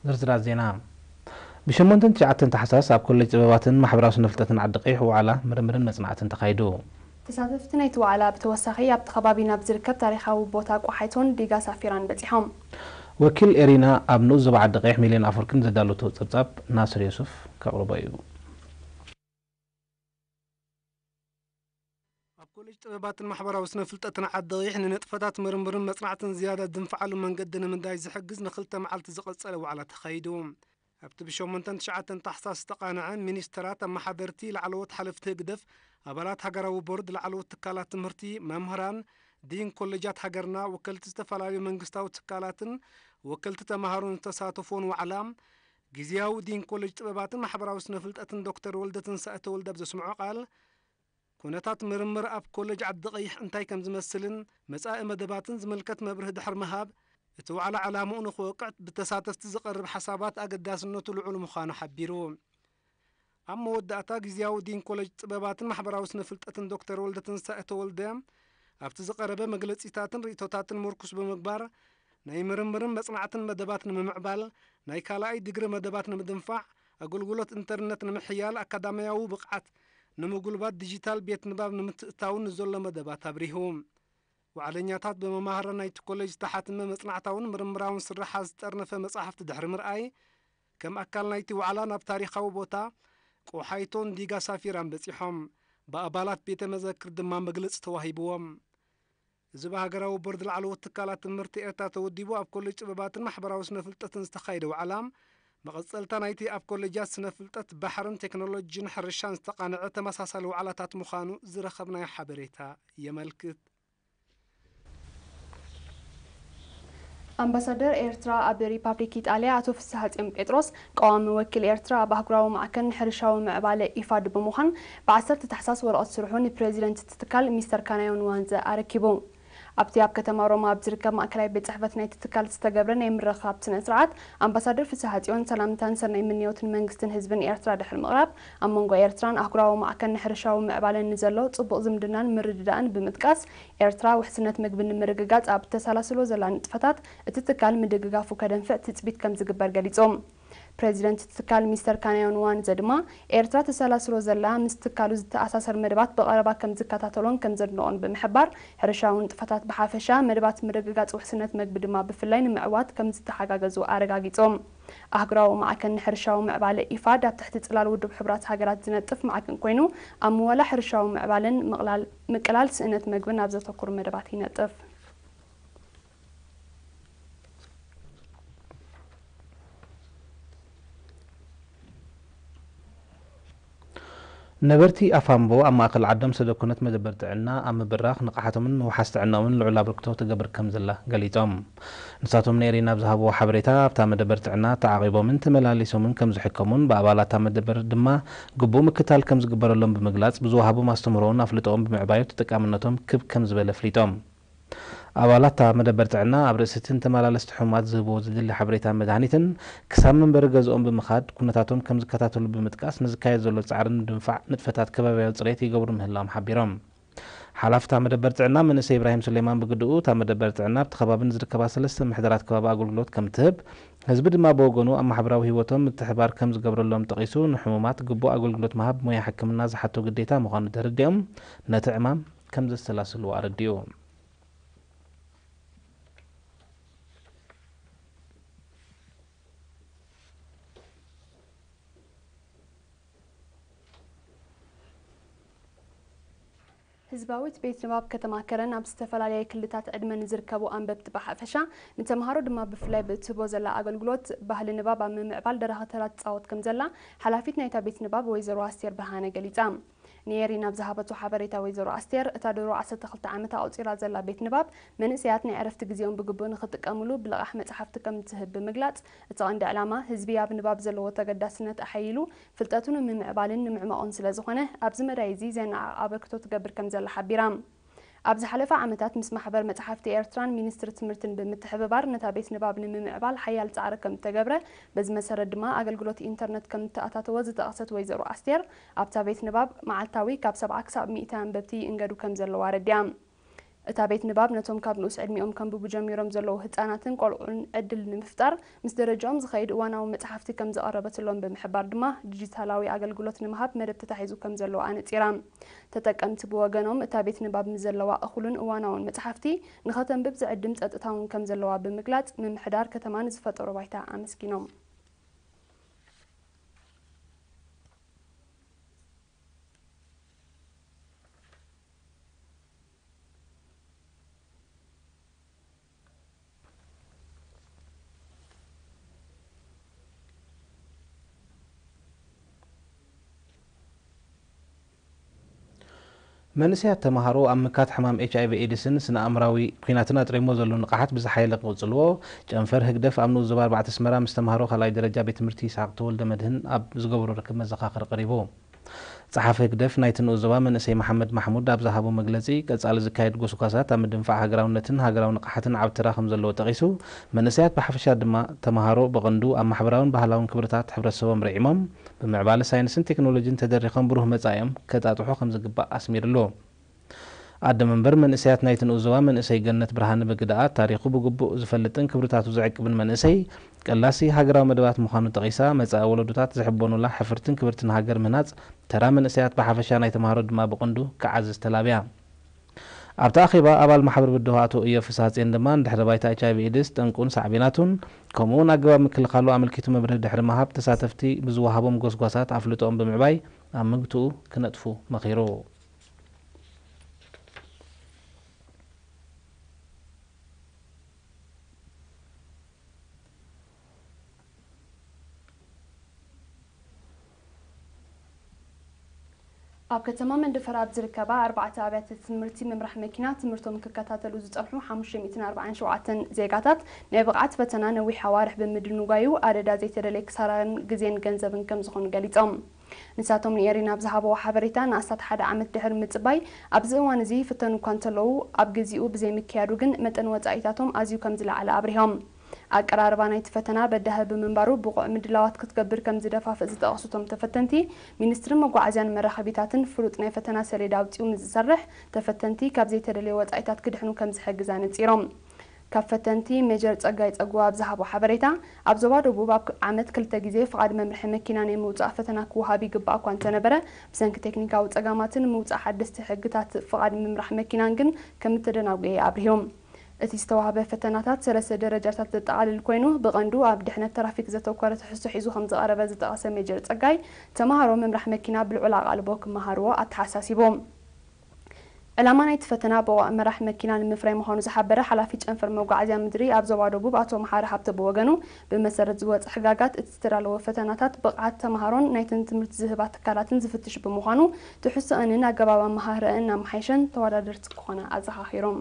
ዝርዝራት ዜና። ብሸሞንተን ትሽዓተን ታሕሳስ ኣብ ኮሌጅ ጥበባትን ማሕበራዊ ስነ ፍልጠትን ዓዲ ቀይሕ ዋዕላ ምርምርን መጽናዕትን ተኻይዱ። ተሳተፍቲ ናይቲ ዋዕላ ብተወሳኺ ኣብቲ ከባቢ ናብ ዝርከብ ታሪኻዊ ቦታ ቆሓይቶን ዲጋ ሳፊራን በጺሖም። ወኪል ኤሪና ኣብ ንኡስ ዞባ ዓዲ ቀይሕ ሚልዮን ኣፈወርቅን ዘዳለቶ ጸብጻብ ናስር ዮሱፍ ከቕርቦ እዩ። ኣብ ኮሌጅ ጥበባትን ማሕበራዊ ስነ ፍልጠትን ዓዲ ቀይሕ ንንጥፈታት ምርምርን መጽናዕትን ዝያዳ ዝድንፍዓሉ መንገዲ ንምንዳይ ዝሕግዝ ንክልተ መዓልቲ ዝቐጸለ ዋዕላ ተኻይዱ። ኣብቲ ብሸሞንተን ትሽዓተን ታሕሳስ ዝተቓንዐ፣ ሚኒስተራት፣ ኣመሓደርቲ፣ ላዕለዎት ሓለፍቲ ህግደፍ፣ ኣባላት ሃገራዊ ቦርድ፣ ላዕለዎት ትካላት ትምህርቲ፣ መምህራን፣ ዲን ኮሌጃት ሃገርና፣ ወከልቲ ዝተፈላለዩ መንግስታዊ ትካላትን ወከልቲ ተምሃሮን ዝተሳተፎን ዋዕላ፣ ግዝያዊ ዲን ኮሌጅ ጥበባትን ማሕበራዊ ስነ ፍልጠትን ዶክተር ወልደትንሳኤ ተወልደ ኣብ ዘስምዖ ቃል፣ ኩነታት ምርምር ኣብ ኮሌጅ ዓዲ ቀይሕ እንታይ ከም ዝመስልን መጻኢ መደባትን ዝምልከት መብርሂ ድሕሪ ምሃብ፣ እቲ ዋዕላ ዕላምኡ ንኽወቅዕ ብተሳተፍቲ ዝቐርብ ሓሳባት ኣገዳስነቱ ልዑል ምዃኑ ሓቢሩ። ኣብ መወዳእታ፣ ግዝያዊ ዲን ኮሌጅ ጥበባትን ማሕበራዊ ስነ ፍልጠትን ዶክተር ወልደትንሳኤ ተወልደ ኣብቲ ዝቐረበ መግለጺታትን ርእይቶታትን ምርኩስ ብምግባር፣ ናይ ምርምርን መጽናዕትን መደባት ንምምዕባል፣ ናይ ካልኣይ ዲግሪ መደባት ንምድንፋዕ፣ ኣገልግሎት ኢንተርነት ንምሕያል፣ ኣካዳሚያዊ ብቕዓት ንምጉልባት፣ ዲጂታል ቤት ንባብ ንምትእትታውን ንዘሎ መደባት ኣብሪሁ። ዋዕለኛታት ብመማህራን ናይቲ ኮሌጅ ዝተሓትመ መጽናዕታውን ምርምራውን ስርሓት ዝጠርነፈ መጻሕፍቲ ድሕሪ ምርኣይ፣ ከም ኣካል ናይቲ ዋዕላ ናብ ታሪኻዊ ቦታ ቆሓይቶን ዲጋ ሳፊራን በጺሖም። ብኣባላት ቤተ መዘክር ድማ መግለጺ ተዋሂብዎም። እዚ ብሃገራዊ ቦርድ ላዕለዎት ትካላት ትምህርቲ ኤርትራ ተወዲቡ ኣብ ኮሌጅ ጥበባትን ማሕበራዊ ስነ ፍልጠትን ዝተኻየደ ዋዕላ፣ መቐጸልታ ናይቲ ኣብ ኮሌጃት ስነ ፍልጠት፣ ባሕርን ቴክኖሎጂን ሕርሻን ዝተቓንዐ ተመሳሳሊ ዋዕላታት ምዃኑ ዝረኸብናዮ ሓበሬታ የመልክት። ኣምባሳደር ኤርትራ ኣብ ሪፓብሊክ ኢጣልያ ኣቶ ፍስሃጽዮን ጴጥሮስ፣ ቀዋሚ ወኪል ኤርትራ ኣብ ኣህጉራዊ ማዕከን ንሕርሻዊ ምዕባለ ኢፋድ ብምዃን፣ ብ ዓሰርተ ታሕሳስ ወረቐት ስርሑ ንፕሬዚደንት እቲ ትካል ሚስተር ካናዮን ዋንዘ ኣረኪቡ። ኣብቲ ኣብ ከተማ ሮማ ኣብ ዝርከብ ማእከላይ ቤት ጽሕፈት ናይቲ ትካል ዝተገብረ ናይ ምርኻብ ስነ ስርዓት፣ ኣምባሳደር ፍስሃጽዮን ሰላምታን ሰናይ ምንዮትን መንግስትን ህዝብን ኤርትራ ድሕሪ ምቕራብ፣ ኣብ መንጎ ኤርትራን ኣህጉራዊ ማዕከን ንሕርሻዊ ምዕባለን ንዘሎ ጽቡቕ ዝምድናን ምርድዳእን ብምጥቃስ፣ ኤርትራ ውሕስነት ምግቢ ንምርግጋጽ ኣብ እተሰላስሎ ዘላ ንጥፈታት እቲ ትካል ምድግጋፉ ከደንፍዕ ትጽቢት ከም ዝግበር ገሊጾም። ፕሬዚደንት እቲ ትካል ሚስተር ካናዮን ዋንዘ ድማ፣ ኤርትራ ተሰላስሎ ዘላ ምስ ትካሉ ዝተኣሳሰር መደባት ብቐረባ ከም ዝከታተሎን ከም ዘድንቖን ብምሕባር፣ ሕርሻዊ ንጥፈታት ብሓፈሻ፣ መደባት ምርግጋጽ ውሕስነት መግቢ ድማ ብፍላይ ንምዕዋት ከም ዝተሓጋገዙ ኣረጋጊጾም። ኣህጉራዊ ማዕከን ንሕርሻዊ ምዕባለ ኢፋድ ኣብ ትሕቲ ጽላል ውድብ ሕቡራት ሃገራት ዝነጥፍ ማዕከን ኮይኑ፣ ኣብ ምወላ ሕርሻዊ ምዕባለን ምቕላል-፣ ምቅላል ስእነት መግብን ኣብ ዘተኩሩ መደባት ይነጥፍ። ነበርቲ ኣፋምቦ ኣብ ማእከል ዓዶም ሰደኮነት መደበር ጥዕና ኣብ ምብራኽ ንቕሓቶምን ምውሓስ ጥዕናኦምን ልዑል ኣበርክቶ ትገብር ከም ዘላ ገሊጾም። ንሳቶም ንኤሪና ኣብ ዝሃብዎ ሓበሬታ፣ ኣብታ መደበር ጥዕና ተዓቒቦምን ተመላሊሶምን ከም ዝሕከሙን ብኣባላት እታ መደበር ድማ ግቡእ ምክታል ከም ዝግበረሎም ብምግላጽ፣ ብዝወሃቦም ኣስተምህሮን ኣፍልጦኦን ብምዕባዩ ተጠቃምነቶም ክብ ከም ዝበለ ኣፍሊጦም። ኣባላት እታ መደበር ጥዕና ኣብ ርእሲ እተን ተመላለስቲ ሕሙማት ዝህብዎ ዝድሊ ሓበሬታን መድሃኒትን ክሳብ መንበሪ ገዝኦም ብምኻድ ኩነታቶም ከም ዝከታተሉ ብምጥቃስ፣ ንዝካየድ ዘሎ ጻዕሪ ንምድንፋዕ ንጥፈታት ከባብያዊ ጽሬት ይገብሩ ምህላዎም ሓቢሮም። ሓላፊ እታ መደበር ጥዕና መንእሰይ ኢብራሂም ሱሌማን ብግድኡ፣ እታ መደበር ጥዕና ኣብቲ ከባቢ ንዝርከባ ሰለስተ ምሕደራት ከባቢ ኣገልግሎት ከም ትህብ፣ ህዝቢ ድማ ብወገኑ ኣብ ማሕበራዊ ህይወቶም ምትሕብባር ከም ዝገብረሎም ጠቒሱ፣ ንሕሙማት ግቡእ ኣገልግሎት ምሃብ ሞያ ሕክምና ዝሓቶ ግዴታ ምዃኑ ተረዲኦም፣ ነቲ ዕማም ከም ዘሰላስልዎ ኣረዲኡ። ህዝባዊት ቤት ንባብ ከተማ ከረን ኣብ ዝተፈላለየ ክልታት ዕድመ ንዝርከቡ ኣንበብቲ ብሓፈሻ፣ ንተምሃሮ ድማ ብፍላይ ብእትህቦ ዘላ ኣገልግሎት ባህሊ ንባብ ኣብ ምምዕባል ደራኺ ተራ ትጻወት ከም ዘላ ሓላፊት ናይታ ቤት ንባብ ወይዘሮ ኣስቴር ብርሃነ ገሊጻ። ንኤሪና ኣብ ዝሃበቶ ሓበሬታ ወይዘሮ ኣስቴር፣ እታ ድሮ ዓሰርተ ክልተ ዓመት ኣቑጺራ ዘላ ቤት ንባብ፣ መንእሰያት ናይ ዕረፍቲ ግዜኦም ብግቡእ ንኽጥቀምሉ ብልቓሕ መጽሓፍቲ ከም እትህብ ብምግላጽ፣ እቲ ቀንዲ ዕላማ ህዝቢ ኣብ ንባብ ዘለዎ ተገዳስነት ኣሐይሉ ፍልጠቱ ንምምዕባልን ንምዕማቑን ስለ ዝኾነ፣ ኣብዚ መዳይ እዚ ዘነዓቕ ኣበርክቶ ትገብር ከም ዘላ ሓቢራ። ኣብ ዝሓለፈ ዓመታት ምስ ማሕበር መጽሓፍቲ ኤርትራን ሚኒስትሪ ትምህርትን ብምትሕብባር ነታ ቤት ንባብ ንምምዕባል ሓያል ጻዕሪ ከም እተገብረ፣ በዚ መሰረት ድማ ኣገልግሎት ኢንተርነት ከም እተኣታተወ ዝጠቐሰት ወይዘሮ ኣስቴር፣ ኣብታ ቤት ንባብ መዓልታዊ ካብ ሰብዓ ክሳብ ሚእቲ ኣንበብቲ ይእንገዱ ከም ዘለዉ ኣረዲኣ። እታ ቤት ንባብ ነቶም ካብ ንኡስ ዕድሚኦም ከንብቡ ጀሚሮም ዘለዉ ህጻናትን ቆልዑን ዕድል ንምፍጣር፣ ምስ ደረጃኦም ዝኸይድ እዋናዊ መጽሓፍቲ ከም ዘቐረበትሎም ብምሕባር ድማ፣ ዲጂታላዊ ኣገልግሎት ንምሃብ መደብ ተታሒዙ ከም ዘሎ ኣነጺራ። ተጠቀምቲ ብወገኖም፣ እታ ቤት ንባብ ምስ ዘለዋ እኹልን እዋናውን መጽሓፍቲ ንኸተንብብ ዝዕድም ጸጥታውን ከም ዘለዋ ብምግላጽ፣ ምምሕዳር ከተማ ንዝፈጠሮ ባይታ ኣመስጊኖም። መንእሰያት ተምሃሮ ኣብ ምካት ሕማም ኤች ኣይ ቪ ኤድስን ስነ ኣእምራዊ ኲናትን ኣጥሪሞ ዘሎ ንቕሓት ብዝሓየለ ክቕጽልዎ፣ ጨንፈር ህግደፍ ኣብ ንኡስ ዞባ ኣርባዕተ ኣስመራ ምስ ተምሃሮ ካልኣይ ደረጃ ቤት ትምህርቲ ይስሓቕ ተወልደ መድህን ኣብ ዝገበሮ ርክብ መዘኻኸሪ ቀሪቡ። ጸሓፊ ህግደፍ ናይቲ ንኡስ ዞባ መንእሰይ መሓመድ ማሕሙድ ኣብ ዝሃቦ መግለጺ፣ ቀጻሊ ዝካየድ ጎስጓሳት ኣብ ምድንፋዕ ሃገራውነትን ሃገራዊ ንቕሓትን ዓቢ ተራ ከም ዘለዎ ጠቒሱ፣ መንእሰያት ብሓፈሻ ድማ ተምሃሮ ብቐንዱ ኣብ ማሕበራውን ባህላውን ክብርታት ሕብረተሰቦም ርዒሞም፣ ብምዕባለ ሳይንስን ቴክኖሎጂን ተደሪኾም ብሩህ መጻኢኦም ከጣጥሑ ከም ዝግባእ ኣስሚርሉ። ኣደ መንበር መንእሰያት ናይቲ ንኡስ ዞባ መንእሰይ ገነት ብርሃነ ብግደኣ፣ ታሪኹ ብግቡእ ዝፈልጥን ክብርታቱ ዝዕቅብን መንእሰይ፣ ቀላሲ ሃገራዊ መደባት ምዃኑ ጠቒሳ፣ መጻኢ ወለዶታት ዝሕበኑላ ሕፍርትን ክብርትን ሃገር ምህናጽ ተራ መንእሰያት ብሓፈሻ ናይ ተምሃሮ ድማ ብቐንዱ ክዓዝዝ ተላብያ። ኣብቲ ኣኼባ ኣባል ማሕበር ብድሆ ኣቶ እዮ ፍስሃጽዮን ድማ ንድሕረ ባይታ ኤች ኣይ ቪ ኤድስ፣ ጠንቁን ሳዕቤናቱን፣ ከምኡውን ኣገባብ ምክልኻሉ ኣመልኪቱ መብርሂ ድሕሪ ምሃብ፣ ተሳተፍቲ ብዝወሃቦም ጎስጓሳት ኣፍልጦኦም ብምዕባይ ኣብ ምግትኡ ክነጥፉ መኺሩ። ኣብ ከተማ መንደፈራ ኣብ ዝርከባ ኣርባዕተ ኣብያተ ትምህርቲ ምምራሕ መኪና ትምህርቶም ክከታተሉ ዝጸንሑ ሓሙሽተ ሚእትን ኣርባዓን ሸውዓተን ዜጋታት ናይ ብቕዓት ፈተና ነዊሕ ኣዋርሕ ብምድንጓዩ ኣደዳ ዘይተደለየ ክሳራን ግዜን ገንዘብን ከም ዝኾኑ ገሊጾም። ንሳቶም ንኤሪና ኣብ ዝሃብዎ ሓበሬታ፣ ንኣስታት ሓደ ዓመት ድሕሪ ምጽባይ ኣብዚ እዋን እዚ ይፍተኑ እኳ እንተለዉ፣ ኣብ ግዜኡ ብዘይምክያዱ ግን መጠን ወጻኢታቶም ኣዝዩ ከም ዝለዓለ ኣብሪሆም። ኣቀራርባ ናይቲ ፈተና በዳሂ ብምንባሩ፣ ብቑዕ ምድላዋት ክትገብር ከም ዝደፋፍእ ዝጠቐሱ እቶም ተፈተንቲ፣ ሚኒስትሪ መጓዓዝያን መራኸቢታትን ፍሉጥ ናይ ፈተና ሰሌዳ ኣውጺኡ ምስ ዝሰርሕ፣ ተፈተንቲ ካብ ዘይተደለየ ወጻኢታት ክድሕኑ ከም ዝሕግዝ ኣነጺሮም። ካብ ፈተንቲ ሜጀር ጸጋይ ጸጉ ኣብ ዝሃቦ ሓበሬታ፣ ኣብ ዞባ ደቡብ ኣብ ዓመት ክልተ ግዜ ፍቓድ መምርሒ መኪና ናይ ምውጻእ ፈተና ክወሃብ ይግባእ እኳ እንተነበረ፣ ብሰንኪ ቴክኒካዊ ጸጋማትን ምውጻእ ሓደስቲ ሕግታት ፍቓድ ምምራሕ መኪናን ግን ከም እተደናጎየ ኣብሪሁ። እቲ ዝተዋህበ ፈተናታት ሰለስተ ደረጃታት ዘጠቓልል ኮይኑ፣ ብቐንዱ ኣብ ድሕነት ትራፊክ ዘተኮረ ትሕዝቶ ሒዙ ከም ዝቐረበ ዝጠቐሰ ሜጀር ጸጋይ፣ ተምሃሮ ምምራሕ መኪና ብልዑል ኣቓልቦ ክመሃርዎ ኣተሓሳሲቡ። ዕላማ ናይቲ ፈተና ብቑዕ መራሕ መኪና ንምፍራይ ምዃኑ ዝሓበረ ሓላፊ ጨንፈር መጓዓዝያ ምድሪ ኣብ ዞባ ደቡብ ኣቶ መሓሪ ሃብተ ብወገኑ፣ ብመሰረት ዝወፀ ሕጋጋት እቲ ዝተዳለወ ፈተናታት ብቕዓት ተምሃሮን ናይተን ትምህርቲ ዝህባ ትካላትን ዝፍትሽ ብምዃኑ፣ ትሕዝቶአንን ኣገባብ ኣመሃህራኣን እናመሓየሸን ተወዳደርቲ ክኾና ኣዘኻኺሮም።